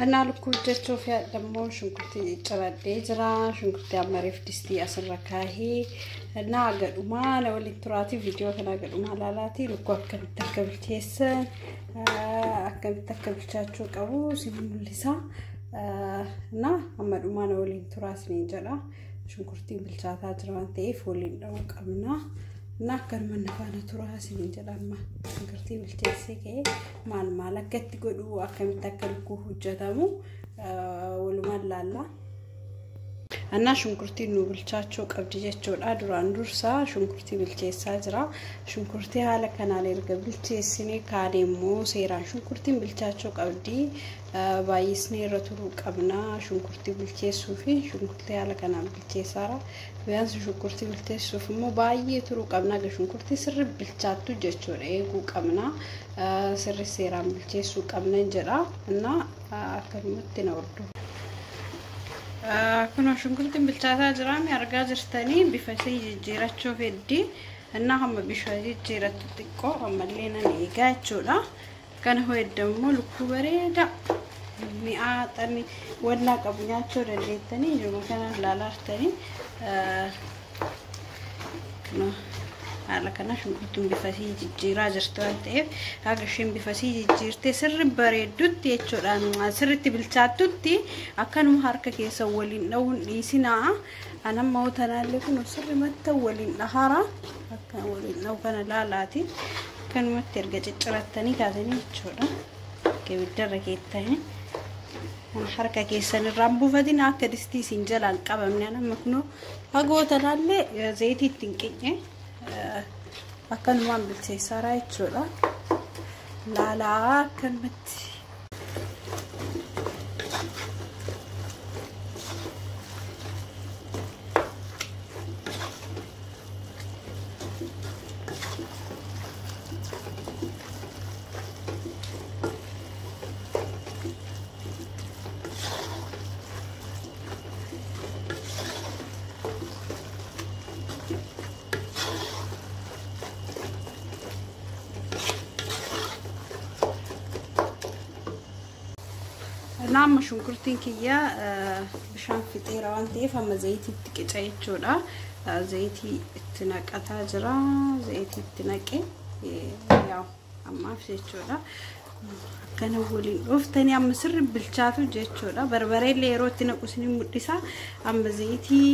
Annaa lukkuu hojjechuuf yaadammoo shunkurtii ciradhee jira. Shunkurtii ammariif distii asirra kaahee naa gadhumaa na waliin turaatii viidiyoo kana gadhumaa laalaatii lukkuu akkamitti akka bilcheessan akkamitti akka bilchaachuu qabu si mul'isa. Na amma dhumaa na waliin turaa isiniin jedha. Shunkurtiin bilchaataa jira waan ta'eef waliin dha'uu qabna. Na akkanuma na faana turaa isiniin jedha. Amma shunkurtii bilcheessee ka'ee maal maal akka itti godhu akkamitti akka lukkuu hojjetamu walumaan laalla. Annaa shunkurtiin nu bilchaachuu qabdi jechuudha. Duraan dursaa shunkurtii bilcheessaa jira. Shunkurtii haala kanaan erga bilcheessinee kaanee immoo seeraan shunkurtiin bilchaachuu qabdi. Baay'isnee irra turuu qabna. Shunkurtii bilcheessuu fi shunkurtii haala kanaan bilcheessaara. Biyyaansi shunkurtii bilcheessuuf immoo baay'ee turuu qabna. Egaa shunkurtii sirri bilchaattu jechuudha. Eeguu qabna. Sirri seeraan bilcheessuu qabna jedha. Innaa akkanumatti na hordofu. Kun shunkurtiin bilchaataa jira. Argaa jirtanii bifa isii jijjiirachuuf heddi. Innaa hamma bifa jijjiirattu xiqqoo ammallee nan eegaa jechuudha. Kana hojjetammoo lukkuu bareeda mi'aa xami wannaa qabu nyaachuu dandeettanii jirma kana ilaalaa jirtanii. Haala kana shunkurtiin bifa isii jijjiiraa jirti waan ta'eef haga isheen bifa isii jijjiirtee sirri bareeddutti jechuudha. Sirritti bilchaattutti akkanuma harka keessa waliin dha'uun dhiisinaa. Anamma tanaallee kun sirri matta waliin dhahara akka waliin dha'u kana laalaati. Akkanumatti erga ciccirattanii kaasanii jechuudha. Ibiddarra keettanii harka keessan irraan buufatin akka distii isin jalaan qabamne. Anamma kunoo hagoo tanaallee zayitii ittiin qicce akkanumaan bilcheessaaraa jechuudha. Laalaa akkanumatti. Amma shunkurtiin kiyya bishaan fixeera waan ta'eef amma zayitiitti qica jechuudha. Zayitii itti naqataa jira. Zayitii itti naqe yaa'u ammaaf jechuudha. Akkana waliin dhooftanii amma sirri bilchaatu jechuudha. Barbareellee yeroo itti naqu isin mul'isa. Amma zayitii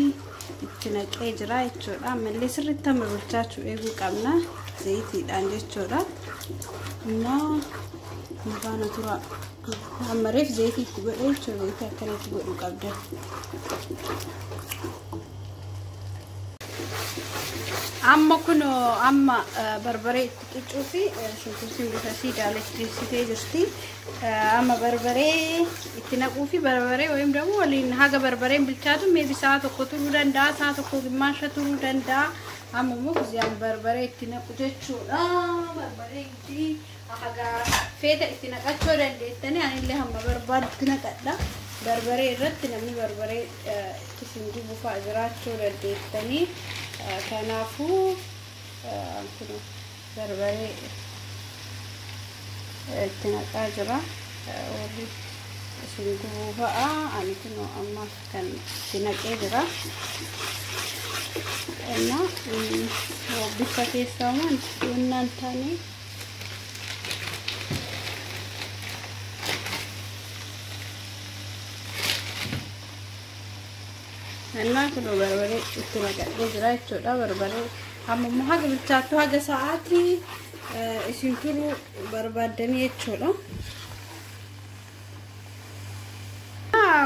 itti naqee jira jechuudha. Ammallee sirriitti amma bilchaachuu eeguu qabna zayitiidhaan jechuudha. Innaa faana tura. Amma reef zayitii itti godhee jechuudha. Zayitii akkanatti godhuu qabda. Amma kun amma barbaree itti qicuu fi shunkurtiin bifa isii daalacheessitee jirti. Amma barbaree itti naquu fi barbaree wayim ደግሞ waliin haga barbareen bilchaatu meebi sa'a tokko turuu danda'a, sa'a tokko gimmaasha turuu danda'a. Amma immoo giziyaan barbaree itti naqu jechuudha. Barbaree itti haga feeta itti naqachuu dandeettanii anillee hamma barbaadu itti naqadha. Barbaree irratti namni barbaree itti isin gubu fa'a jiraachuu dandeettanii. Kanaafuu kun barbaree itti naqaa jira. Warri isin gubuu fa'a ani kun amma kan itti naqee jira. Innaa bifa keessaa waan wannaan taane Innaa kun barbaree itti naqadhee jira jechuudha. Barbaree amma immoo haga bilchaattu haga sa'aatii isin turuu barbaaddanii jechuudha.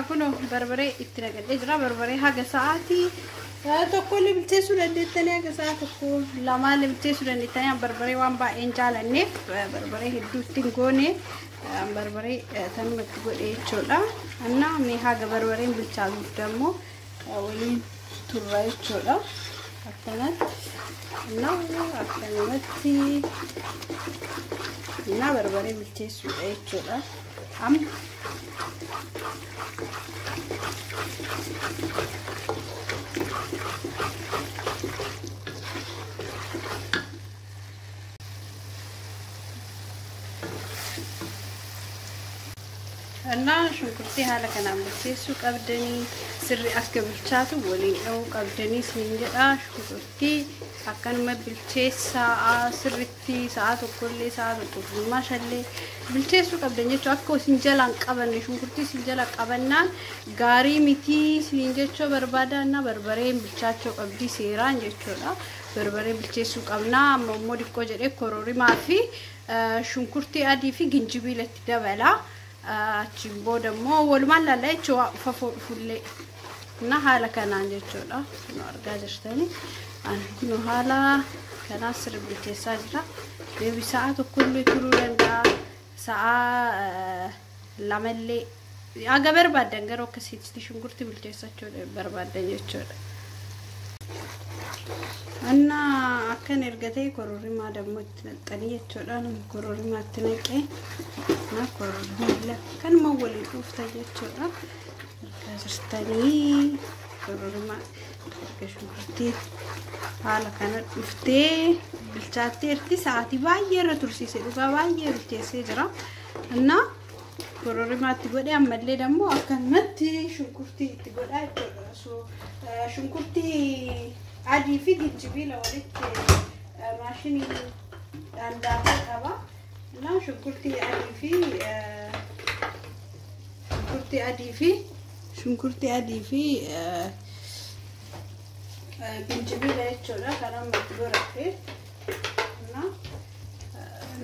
Kun barbaree itti naqadhee jira. Barbaree haga sa'aatii tokkollee bilcheessuu dandeettanii haga sa'a tokko lamaallee bilcheessuu dandeettanii. Barbaree waan baay'een jaalanneef barbaree hedduu itti hin goone barbaree tanumatti godhe jechuudha. Innaa mee haga barbareen bilchaatuuf dammoo waliin turra jechuudha. Akkanatti innaa akkanumatti innaa barbaree bilcheessuudha jechuudha. Amma Annaa shunkurtii haala kanaan bilcheessuu qabdanii sirri akka bilchaatu waliin dha'uu qabdanii isiniin jedha. Shunkurtii akkanuma bilcheessaa sirritti sa'a tokkollee sa'a tokko mashallee bilcheessuu qabdan jechuudha. Akka isin jalaan qabanne shunkurtii isin jala qabannaan gaarii mitii isiniin jechuu barbaada. Annaa barbareen bilchaachuu qabdi seeraan jechuudha. Barbaree bilcheessuu qabna. Amma immoo xiqqoo jedhee kororimaa fi shunkurtii adii fi ginjibiila itti dabala. Achiin booda immoo walumaan laalla jechuudha fafoo dhufullee na haala kanaan jechuudha. Nu argaa jirtani. Nu haala kanaan sirri bilcheessaa jira. Deebi sa'a tokkollee turuu danda'a. Sa'a lamallee haga barbaaddan garuu akkasitti shunkurtii bilcheessachuu barbaaddan jechuudha. Annaa akkan erga ta'e kororimaa dammoo itti naqxanii jechuudha. Nama kororimaa itti naqee na kororimaa illee akkanuma waliin dhuuftan jechuudha. Argaa jirtanii kororimaa erga shunkurtii haala kana dhuftee bilchaatteerti. Sa'aatii baay'ee irra tursiise dhugaa baay'ee bilcheessee jira. Annaa kororimaa itti godhee ammallee dammoo akkanumatti shunkurtii itti godhaa jechuudha. Shunkurtii adii fi ginjibiila walitti maashinii daakuu qaba. Naa shunkurtii adii fi ginjibiila jechuudha. Kan amma itti godhadhe.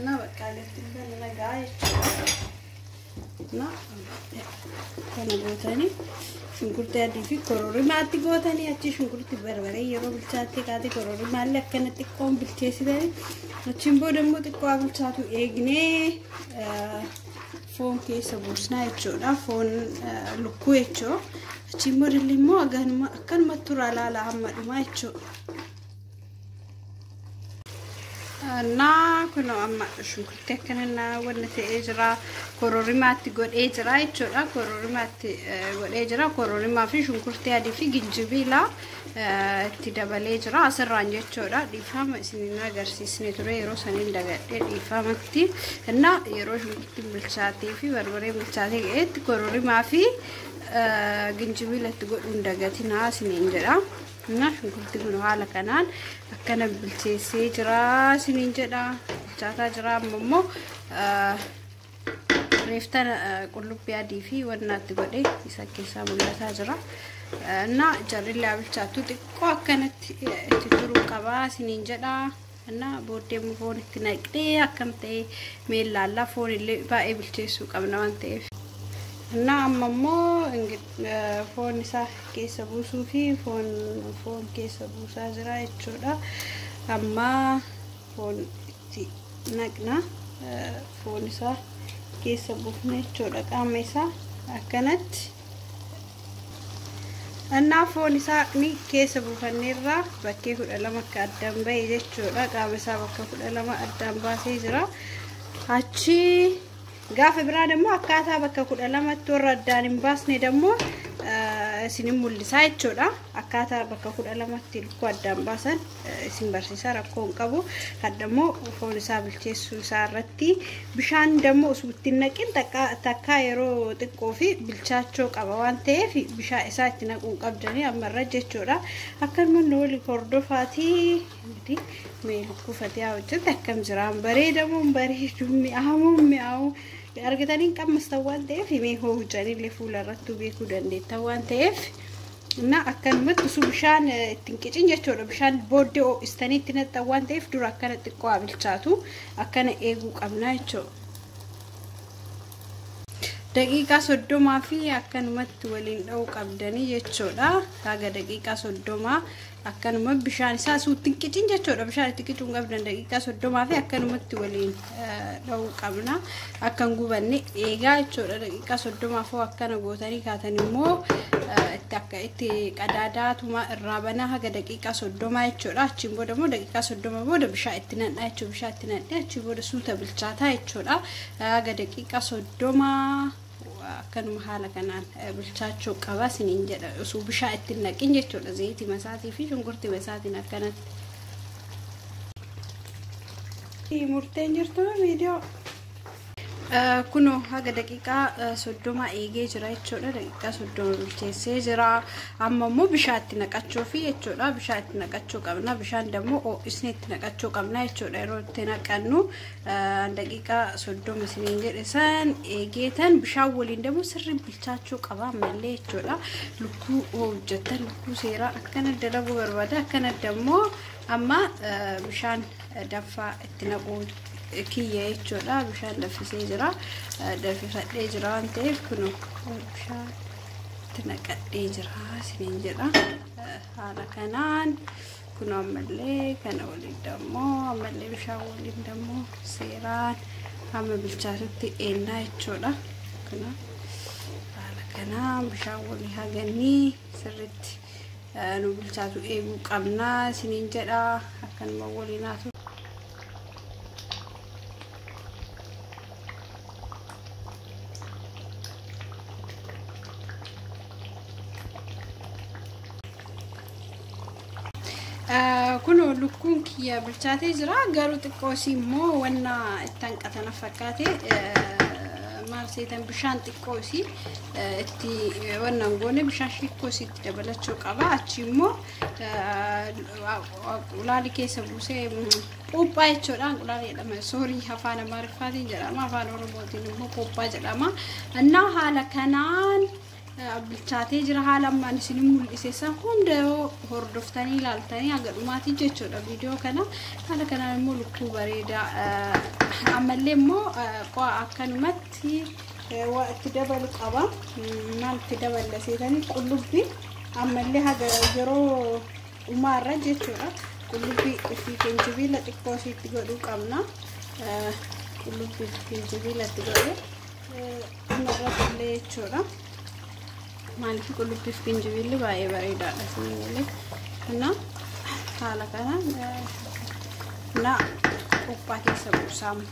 Na baqqaaleetti kan nagaa jechuudha. Na kana gootanii shunkurtii adii fi kororimaatti gootanii achi shunkurtii barbaree yeroo bilchaatte kaate kororimaallee akkana xiqqoon bilcheessitanii achiin booda immoo xiqqoo bilchaatu eegnee foon keessa buusnaa jechuudha. Foon lukkuu jechuudha. Achiin booda immoo akkanuma turaa laala hamma dhumaa jechuudha. Annaa kun amma shunkurtii akkana wanna ta'ee jira. Kororimaatti godhee jira jechuudha. Kororimaatti godhee jira. Kororimaa fi shunkurtii adii fi ginjibiila itti dabalee jira asirraan jechuudha. Dhiifama isiniin agarsiisne ture yeroo saniin dagadhee dhiifamatti. Innaa yeroo shunkurtiin bilchaatee fi barbareen bilchaatee ga'etti kororimaa fi ginjibiila itti godhuun dagatinaa isiniin jedha. Innaa shunkurtii kun haala kanaan akkana bilcheessee jira isiniin jedha. Bilchaataa jira. Amma immoo reeftana qullubbii adii fi wannaatti godhee isa keessaa mul'ataa jira. Innaa jarrillee bilchaattu xiqqoo akkanatti itti turuu qaba isiniin jedha. Innaa booddee immoo foon itti naqnee akkam ta'e mee ilaallaa. Foon illee baay'ee bilcheessuu qabna waan ta'eef. Innaa amma immoo foon isaa keessa buusuu fi foon keessa buusaa jira jechuudha. Amma foon itti naqna. Foon isaa keessa buufna jechuudha. Qaama isaa akkanatti. Annaa foon isaa ni keessa buufanneerra bakkee 12 akka addaan bahe jechuudha. Qaama isaa bakka 12 addaan baasee jira. Achi gaafa biraa immoo akkaataa bakka 12tti warra addaan hin baasne immoo isinin mul'isaa jechuudha. Akkaataa bakka 12tti lukkuu addaan baasan isin barsiisaa rakkoo hin qabu. Hadda immoo foon isaa bilcheessuu isaa irratti bishaan immoo osoo itti hin naqin takkaa yeroo xiqqoo fi bilchaachoo qaba waan ta'eef bishaan isaa itti naquu hin qabdanii ammarra jechuudha. Akkanuma nu waliin hordofaatii mee lukkuu fatee hojjete akkam jiraan bareedamuun bareedu mi'aamuun mi'aawu argatanii hin qammastan waan ta'eef mee hojjanillee fuula irrattuu beekuu dandeettan waan ta'eef na akkanumatti osoo bishaan ittiin qicin jechuudha. Bishaan booddee ho'istanii itti naqxan waan ta'eef dura akkana xiqqoo bilchaatu akkana eeguu qabna jechuudha. Daqiiqaa 30 fi akkanumatti waliin dha'uu qabdanii jechuudha. Haga daqiiqaa 30 akkanuma bishaan isaa suutti hin qicin jechuudha. Bishaan itti qicuu hin qabdan daqiiqaa 30 fi akkanumatti waliin dha'uu qabna. Akka hin gubanne eegaa jechuudha. Daqiiqaa 30 foo akkana gootanii kaatan immoo itti akka itti qadaadaatuma irraa banaa haga daqiiqaa 30 jechuudha. Achiin booda immoo daqiiqaa 30 booda bishaan itti nadhaa jechuudha. Bishaan itti nadhee achiin booda suuta bilchaataa jechuudha. Haga daqiiqaa 30 akkanuma haala kanaan bilchaachuu qaba isiniin jedha. Osoo bishaan itti hin naqin jechuudha. Zayitii masaatii fi shunkurtii masaatiin akkanatti. Murteen jirtu viidiyoo. Kunoo haga daqiiqaa 30 eegee jira jechuudha. Daqiiqaa 30 bilcheessee jira. Amma immoo bishaan itti naqachuufi jechuudha. Bishaan itti naqachuu qabna. Bishaan dammoo ho'isnee itti naqachuu qabna jechuudha. Yeroo itti naqannu daqiiqaa 30 isiniin jedhe san eegeetan bishaan waliin dammoo sirrii bilchaachuu qaba ammallee jechuudha. Lukkuu hojjettan lukkuu seeraa akkana dalaguu barbaada. Akkana dammoo amma bishaan danfaa itti naquu kiyya jechuudha. Bishaan danfisee jira. Danfifadhee jira waan ta'eef kun bishaan itti naqadhee jira isiniin jedha. Haala kanaan kun ammallee kana waliin dammoo ammallee bishaan waliin dammoo seeraan hamma bilchaatutti eennaa jechuudha. Kun haala kanaan bishaan walii haganii sirriitti nu bilchaatu eeguu qabna isiniin jedha. Akkanuma waliin haa ta'u. Kun lukkuun kiyya bilchaatee jira. Garuu xiqqoosii immoo wanna itti hanqatana fakkaate maal seetan bishaan xiqqoosii itti wanna goone bishaan xiqqoosii itti dabalachuu qaba. Achi immoo ulaalii keessa buusee puuphaa jechuudha. Ulaalii jedhama. Soorii, afaan Amaariffaatiin jedhama. Afaan Oromootiin immoo puuphaa jedhama. Innaa haala kanaan bilchaatee jira. Haala ammaan isin mul'ise san hunda yoo hordoftanii ilaaltanii haga dhumaatii jechuudha viidiyoo kana. Haala kanaan immoo lukkuu bareedaa ammallee immoo qo'a akkanumatti waa itti dabalu qaba. Maal itti daballa seetanii? Qullubbii ammallee haga yeroo dhumaarra jechuudha. Qullubbii fi jinjibiila xiqqoo isiitti godhuu qabna. Qullubbii fi jinjibiila itti godhee dhumarratti illee jechuudha. Maaliif qullubbii fi jinjibilli baay'ee bareedaadha isinii malee. Kana haala kanaan na qophaa keessa buusamu.